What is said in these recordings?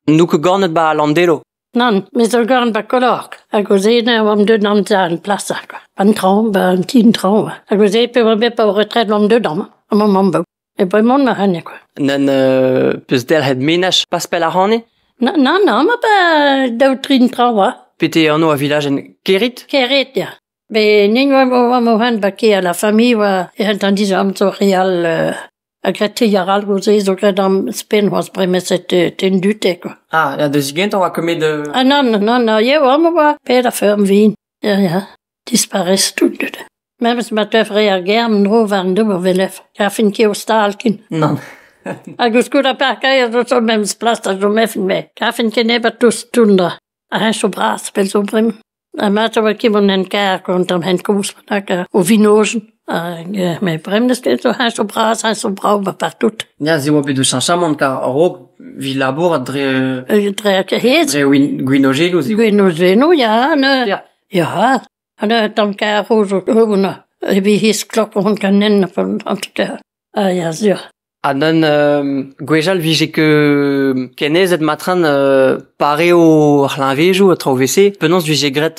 N'out ket ganet 'ba Landelo ? Nann, me zo ganet 'ba Kolork hag o se ne oamp deuet amzer en plas quoi. 'Ba 'n traoñ, 'ba an ti 'n traoñ. Hag o se pe oa bet pa o retret oamp deuet amañ, amañ 'maomp bev. E bremañ ma c'hagn quoi. Nann peus derc'het menaj pas pell ac'hane ? Nann, nann, amañ 'ba daou tri 'n traoñ 'oa. Pete anv a vilajenn Kerit ? Kerit, ya. Bet nin oa oamp o vont 'ba kêr la famille oa e c'hell an amzer re all ha graet ti arall goude zo graet ouzhpenn c'hoazh bremañ setu un dud quoi. Ah, ya da zigentañ 'oa ket met Ah nann, nann, ya oa oa peder feurm vihan, ya ya, disparez tout. Memes ma teufe re ar gêr en-dro war an douar 'velef, 'garfen ket o stal ken. Nann. Ha koulskoude ar parkeier zo zo memes plas da chom me. 'Garfen ket nebeut tost toullañ. Ar heñchoù bras pell zo bremañ. Ha mat e oa ket mont en kêr gant an hent kozh bennak o vinojenn. Hag met bremañ n'eus ket zo heñchoù bras, heñchoù brav ba partout. Ya, se oa bet ur cheñchamant kar a-raok 'vit labourat dre Dre ar dre gwinojennoù. Gwinojennoù, ya. Ne, Ya. Ya, ha neuze tamm kaer zo evit he sklok hon ganen an tout. Ah ya, sur. Ha neuze gwechall 'vije ket ken aezet matren pareo ar c'hleñvedoù ha traoù 'vel-se. Penaos 'vije graet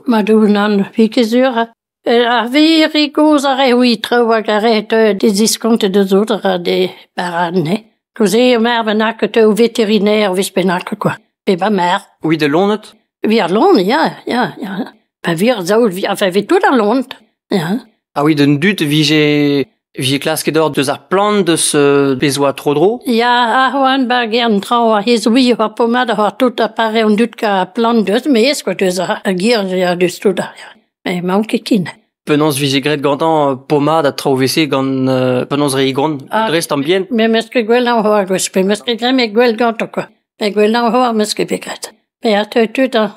Ma doue nann, vi ket sur. Ar vi kozh a rae oui traoù hag a rae de ziskontet deus ober de baran, he. Koze mar bennak teu vétérinaire 'vez bennak quoi. Pe ba mar. Oui de loened ? Vi ar loened, ya, ya, ya. Pa vi ar saout, enfin vi tout ar loened, ya. Ah oui, d'un dud 'vije 'vije klasket or deus ar plant deus pezh 'oa tro-dro ? Ya, ar oan ba gêr an traoñ ar c'hiz oui ar pomad ar tout a pare an dud ka plant deus maez quoi deus ar gir ya deus tout ar ya. Emaon ket ken. Penaos 'vije graet gantañ pomad ha traoù 'vel-se gant penaos reiñ gant dreist an bien ? Me 'meus ket gwellañ c'hoar gwech, me 'meus ket graet met gwell gantañ quoi. Met gwellañ c'hoar 'meus ket bet graet. Me a teu tud da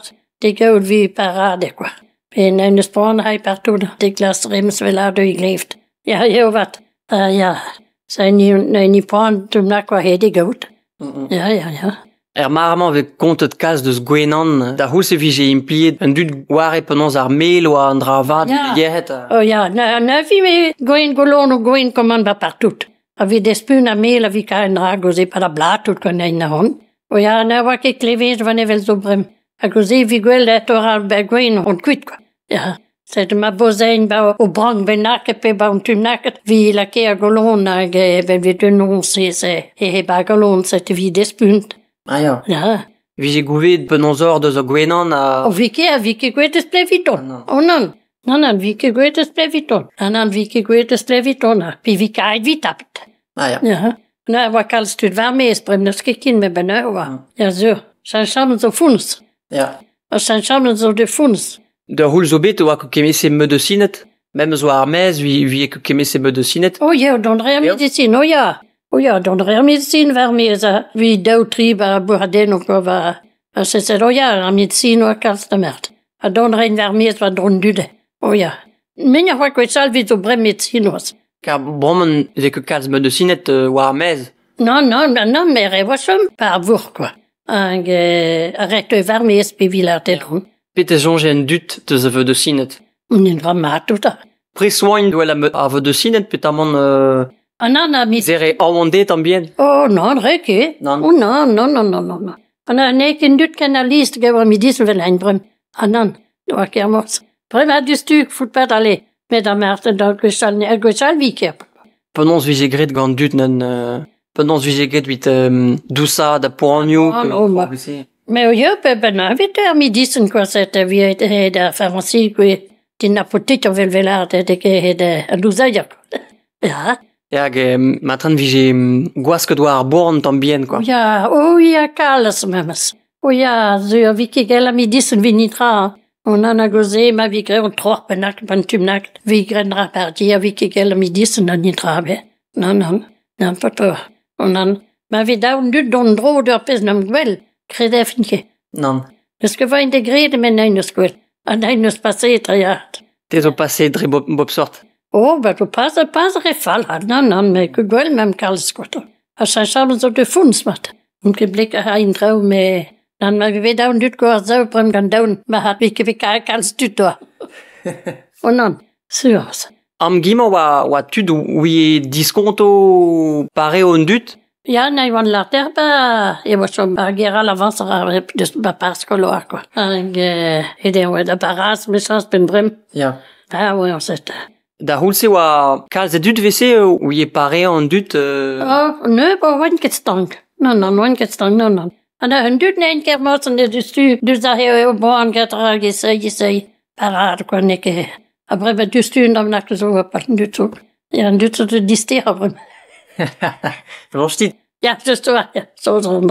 gaout vi parade quoi. Pe en eus poan hay partout de glas rems vel e gleeft. Ja, eo vat. Ja, se ni poan tum kwa he gaout. Ja, ja, ja. Er mare-mañ 'vez kontet kalz deus gwenan. Da c'houlz e vije impliet an dud 'oare penaos ar mel oa an dra vat Ya. yec'hed. Oh ya, na, na vi me gwen golon o gwen komand ba partout. A vi despun a mel a vi ka en dra goze pa da blat tout kon ein hon. O ya, na oa ket klevez van evel zo brem. A goze vi gwell et tor ar ba gwen hon kuit quoi. Ya. Sed ma bozein ba o brank bennak pe ba un tumnaket vi lake a golon hag ben vi den se se he he ba golon set vi despunt. Ah ya. Ya. Vije gouvet penaos or deus o gwenan a... O vi ket a vi ket gweet eus pleviton. Non. O nann. Nann, nann, vi ket gweet eus pleviton. Nann, nann, vi ket gweet eus pleviton. Pi vi kaet vi tapet. Ah ya. Ja. Na, oa kalz tud war maez, brem n'eus ket kin me ben oa. Ja, sur. Cheñchamant zo founs. Ya. Ur cheñchamant zo de founs. Da c'houlz zo bet oa ket kemese medesinet. Memes oa ar maez vi vi ket kemese medesinet. Oh ya, dont re ar Ya. medisin, oh ya. Oh ya, dont re ar medisin war maez, vi daou tri ba bourradenno quoi va. Ha se se, oh ya, ar medisin oa kalz da mert. Ha dont rein war maez war dron dude. Oh ya. Min a oa gwechall vit zo brem medisin oaz. Kar bremañ vez ket kalz medesinet war ar maez. Non, non, non, non, me re oa chom pa ar vourc'h quoi. Hag ar re war maez pe vil ar telon. Pet e soñje an dud deus a vedesinet. Un dra mat tout a. Pre soagn doa la ar vedesinet petamant Ah nan, a mi... zere aon det an bien. Oh non, re ket. Nann. Oh non, non, non, non, non, non. An ne ket dud ken a list gav ar midis vel ein brem. Ah nan, oa ket ar morz. Brem a du stuk fout pat ale. Met ar mart da gwechall, ne gwechall vi ket. Penaos vije graet gant dud nan penaos vije graet evit dousaat ha poanioù. Ah, non, ma. Mais o ya, pe ben evit ar midisen quoi, set vi het ar pharmacie quoi. Din apotek vel vel ar de ket het louzeier. Ja. Ya, hag matren vije gwasket oa ar born tamm bien quoi. Ja, oh ya, kalz memes. Oh ya, zo a vi ket gell a midisen vi nitra. On an a goze ma vi graet an troc'h bennak ban tumnak. Vi graet ra parti a vi ket gell a midisen an nitra be. Nan, nan, nan pato. On an, ma vi daoun dud don dro d'ur pezh n'am gwell, kredefin ket. Nann. Eus ket vain de graet men ein eus gwell. An ein eus paseet a ya. Te zo paseet dre bop sort. Oh, ba to pas pas re fall ha nan nan me ket gwell mem kalz quoi. Ha cheñchamant zo de founs mat. On ket blik a ein draoù me nan ma vi daoun dud go ar zaou brem gant daoun ma hat vi ket vi kalz tud doa. Oh nan, sur. Am gimañ oa tud ouie diskonto pare an dud. Ya, na oan larter ba, e oa chom ar ger all avañs ar deus ba par skoloar, quoi. Hag e den oa da baraz, mechañs ben brem. Ya. Ah, ouais, on set. Da c'houlz-se oa kalz a dud vese ouie pareañ an dud... Oh, ne, ba oan ket stank. Non, non, oan ket stank, non, non. An un dud n'en ket morsen deus du deus ar eo boan get ar gisei gisei. Parad, quoi, n'eo ket. A brem deus tu d'am nak zo pa dud zo. Ja, an dud zo de dister a brem. Lañs-tit. Ya, just oa, ya, zo zo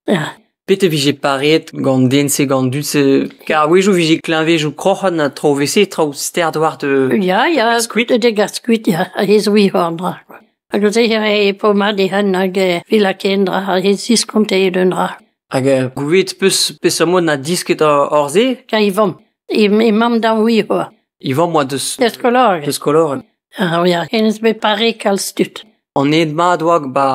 Ya. Pet e vije pareet gant den-se, gant dud-se... Kar a-wezhioù vije kleñvejoù kroc'hen ha traoù vese, traoù sterd war de... Ya, ya, gas kuit. De gas kuit, ya, he zo i an dra. Hag o se e po mat e hen hag vila ken dra, he ziskonte d'un dra. Hag gouvet peus peseurt mod na disket ar se? Ka i vamm. I, i mamm da oui hoa. I vamm oa deus... Deus kolor. Deus kolor. Ah, ya, hennezh bet pare kalz tud. An ed mat oa ba...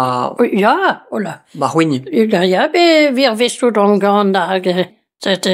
Ya, hola. Ba c'hwign. Ya, ya, be vir vestoù d'an gant hag... Set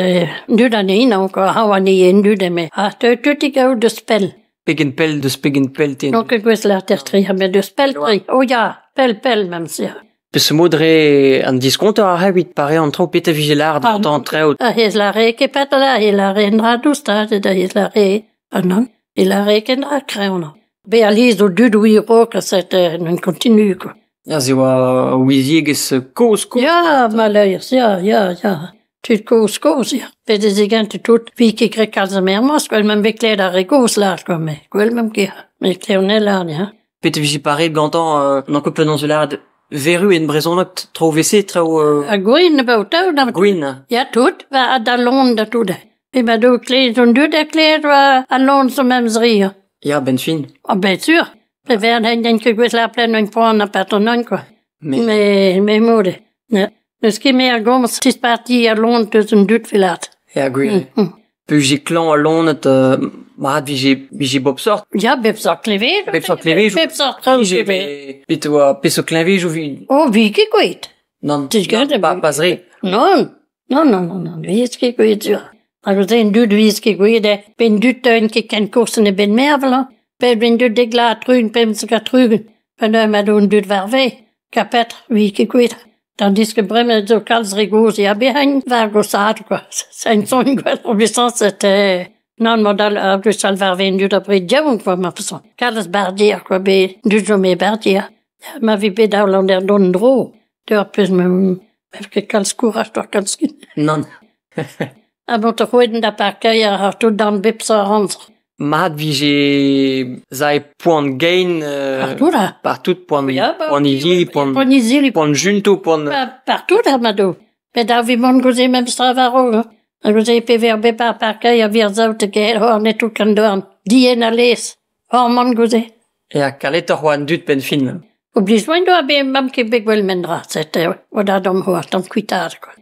dud an ein encore, ha an ein dud eme. Ha te tutik out deus pell. Pegen pell deus pegen pell ten. Donc gwez l'ar ter tri, ha met deus pell tri. Oh ya, pell pell même si. Peseurt mod re an diskonter ar evit pare an traoù pet a vije lard an traoù. Ah, hez la re ket pet la, he la re dra doust, da hez la re. Ah non, he la re ken dra kreonañ. Be alies o dud oui rok a set un continu, quoi. Ya, se oa ouiziegezh kozh kozh. Ya, malheur, ya, ya, ya. Tud kozh kozh, ya. Bet ez egent tout, vi ket grek kalz a mermoz, gwell ma'm bet klevet ar re gozh lâret, quoi, mais gwell ma'm ket. Me klev lâret, ya. Pet e vije pareet gantañ n'an ket penaos lâret veru en brezhoneg traoù vese, traoù... A gwin, ba o taou, na... Gwin. Ya, tout, va a da lon da tout. E ma do klevet on dud a klevet va a lon zo mem zri. Ya, ben fin. Ah, ben sûr. Pe vern hen den ket gwez la plen un poan a patronon, quoi. Mais... Mais, mais mode. Ne. Neus ket me a gomz tisparti a lon deus un dud filat. Ya, gwir. Mm. Pe vije klañv a lonet, mat vije, vije bop sort. Ya, bep sort klevet. Bep sort klevejoù. Bep sort traoù Vije, klevet. pet oa peseurt kleñvejoù vi... Oh, vi ket gwet. Non, Ket, pa, pas re. Non, non, non, non, non, vi ket gwet, sur. Hag o se dud vi ket gwet, eh. Ben dud teun ket ken koursen e ben mervel, hein. Pe ben dud de gla trun, pem se ka trugen. Pe ne ma don dud war ve. Kapet, vi ket gwet. Tandis que bremañ zo kalz re gozh ya behañ war gosaat, quoi. C'est un son gwell obéissance, c'était... Non, modal a du salvar ven dud a bred diaoun, quoi, ma façon. Kalz bardier, quoi, be dud zo me bardier. Ma vi bet daou der don dro. Deur peus me... Me ket kalz kourach doar kalz ket. Non. A bon, te c'hweden da parkeier ar tout d'an bep sa ranz. Mat vije zae poan gain... Partout, là. Partout, poan, Ya, ba, poan izili, poan, Poan izili, poan junto, poan... Pa, partout, ar mado. Met ar vi mont goze mem stravaro. A goze pe ver bep ar parkeier a vir zaout e ket hor net tout kan dorn. Dien a les. Hor mont goze. Ya, kaletoc'h oa an dud pen fin. Oblige oa be mam ket bet gwell mendra, c'était oa da dom hoa, tamm kuitaat, quoi.